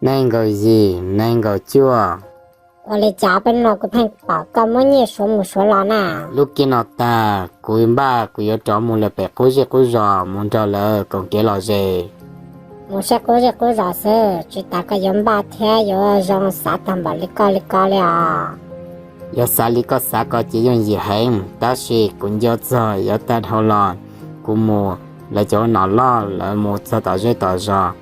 Nees nkaum yim, nees nkaum cuaj. Ua li cas peb no kuv pheej pom koj muab nyiaj suav mus suav los na? Lub kib no tag kuv npaj kuv yuav rov mus lawm pem qub zej qub zos mus nrog lawv koom kev lom zem. Mus saib qub zej qub zos xwb, tsis tas koj yuav npaj thiab yuav zoo xav tag npaum li koj li ko li os. Yog xav li koj xav ko ces yooj yim heev, tab sis kuv nco txog yav tag dhau los kuv mus, lawv cov nom loj lawv mus txog tom zej tom zos,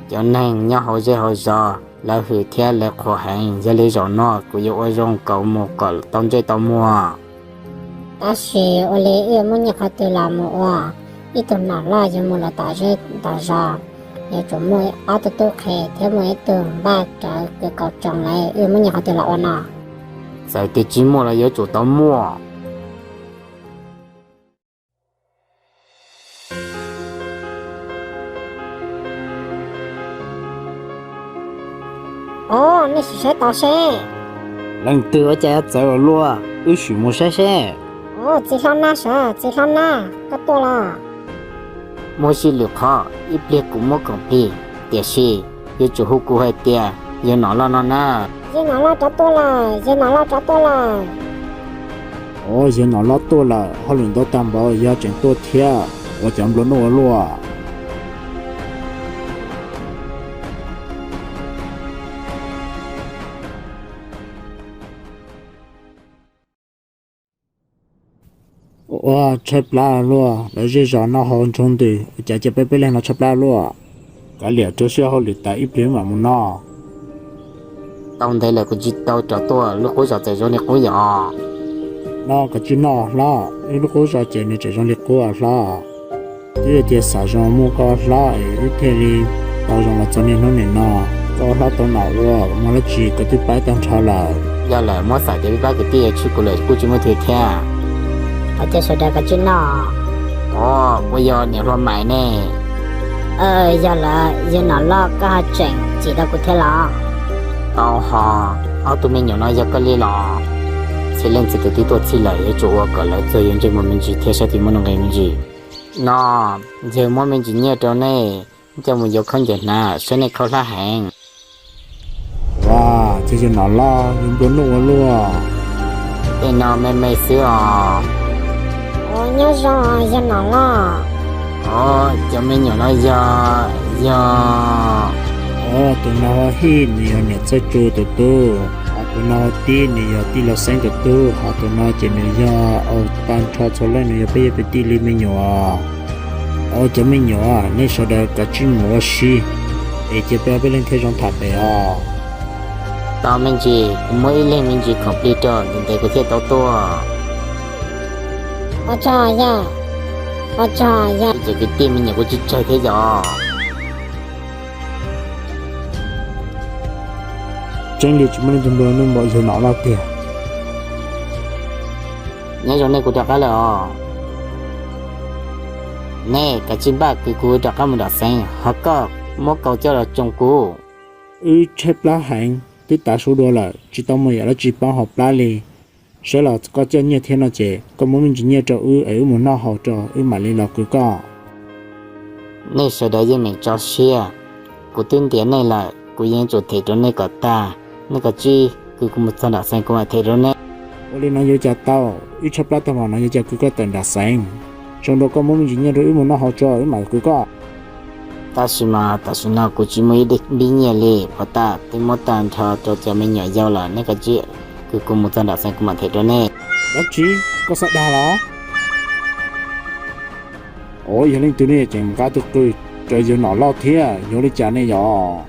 cov neeg nyob hauv zej hauv zos lawv hwm thiab lawv qhuas heev. Yog li zaum no kuv yuav ua zoo kom mus kom tau ntsej tau muag. Tab sis ua li wb yuav muab nyiaj qhov twg los mus ua? Ib tug nom loj yuav mus lawm tom zej tom zos, yuav tsum muaj ob tug tub qhe thiab muaj ib tug npaj rawv kwv kaus tsoo lawm, wb yuav muab nyiaj qhov twg los ua no? Txawm tias tsis muaj los yuav tsum tau muaj. Os, nej sim saib tau seb. Leej twg ua cas yuav txawv ua luaj, wb sim mus saib seb. Os, txiv hlob Nab sav, txiv hlob Nab, koj tuaj los? Muaj sij lwm qhov, ib pliag kuv muab koom plig, tiam sis yuav tsum hu kuv hais tias yawg nom loj no na. Yawg nom loj rov tuaj lawm, yawg nom loj rov tuaj lawm. Os, yawg nom loj tuaj lawm, hauj lwm ntau tag npaum yog tseem tuaj thiab, ua cov nplua nuj ua luaj. Ua tshaib plab luaj, lawv zej zos noj haus ntsoog ntws, ua cas cia peb peb leeg no tshaib plab luaj. Kav liam rau siab hauj lwm tas ib pliag mam mus noj. Tau ntev lawm kuv tsis tau rov tuaj, lub qub zos txawm zoo li qub yom. No koj tsis noj hlob, wb lub qub zos ces nws tseem zoo li qub hlob. Twb yog tias xav zoo muaj koj hlob es wb thiaj li tau zoo los txog niaj hnub nim no. Koj hlob tau nom ua muaj dab tsi koj twb pab tag nrho lawm. Yog lawm, muab xav tias peb pab kwv tij yuav tshwj kuv lawm kuj tsis muaj twg thiab. Ua cas sawv daws koj tsis noj? Os, puas yog niam hluas Maiv ne? Yog lawm, yawg nom loj koj ho tseem cim tau kuv thiab los? Tau hos, ob tug me nyuam no yog koj li los? Txhia leej txhia tus twb tuaj txhij lawm, yuav tsum ua kom lawv txog yuav ntsej muag me ntsis thiab saib twb muaj nuj nqis me ntsis. No, yawg muab me ntsis nyiaj rau nej, coj mus yuav khaub ncaws hnav saib nej khaub hlab heev. Ua, ces yawg nom loj yus nplua nuj ua luaj. Tej no me me xwb os. Ua, nyob zoo yawg nom loj. Os, cov me nyuam no yog, yog. Os, tus no hij nws yog niam Txawj Tsu tus tub, ho tus no tij nws yog tij Los Xeeb tus tub, ho tus no ces nws yog, au, tag nrho txhua leej nws yog peb yog kwv tij li me nyuam. Os, cov me nyuam, nej sawv daws kav tsij mus ua si, es cia peb ob peb leeg thiaj zoo tham pem os. Tau me ntsis, kuv muab ib leeg me ntsis khoom plig rau, ntev ntev kuv thiaj tau tuaj. Ua tsaug yawg, ua tsaug yawg. Ces kwv tij me nyuam kuv tsis tsawg thiab yom. Tseeb li tsis muaj leej twg nplua nuj npaum yawg nom loj tiag. Nyob zoo nej, kuv rov qab lawm os. Nej kav tsij npaj kwv kuv rov qab mus nram xeev, ho koj muab kaus coj los tsoo kuv. Wb tshaib plab heev, twb tav su dua lawm, tsis tau muaj yam dab tsi poob hauv plab li. Saib los koj coj nyiaj thiab no ces koj muab me ntsis nyiaj rau wb es wb mus noj haus rau wb mam li los kwv koj. Nej sawv daws yeej meem tso siab, kuv twb ntiav nej lawm, kuv yeej yuav tsum them rau nej kom tag. Nej kav tsij kwv kuv mus txog nram xeev kuv mam them rau nej. Ua li no yuav cas tau, wb tshaib plab tag npaum no yuav cas kwv koj tawm nram xeev. Zoo rau koj muab me ntsis nyiaj rau wb mus noj haus tso wb mam kwv koj. Tab sis mas tam sim no kuv tsis muaj ib daim npib nyiaj li, puas tas twb muab tag nrho rau cov me nyuam yau lawm, nej kav tsij kwv kuv mus txog nram xeev kuv mam them rau nej. Dab tsi? Koj xav dag los? Ua, yog leej twg ne tseem nqa tus qws raws yawg nom loj thiab, yog li cas ne yom?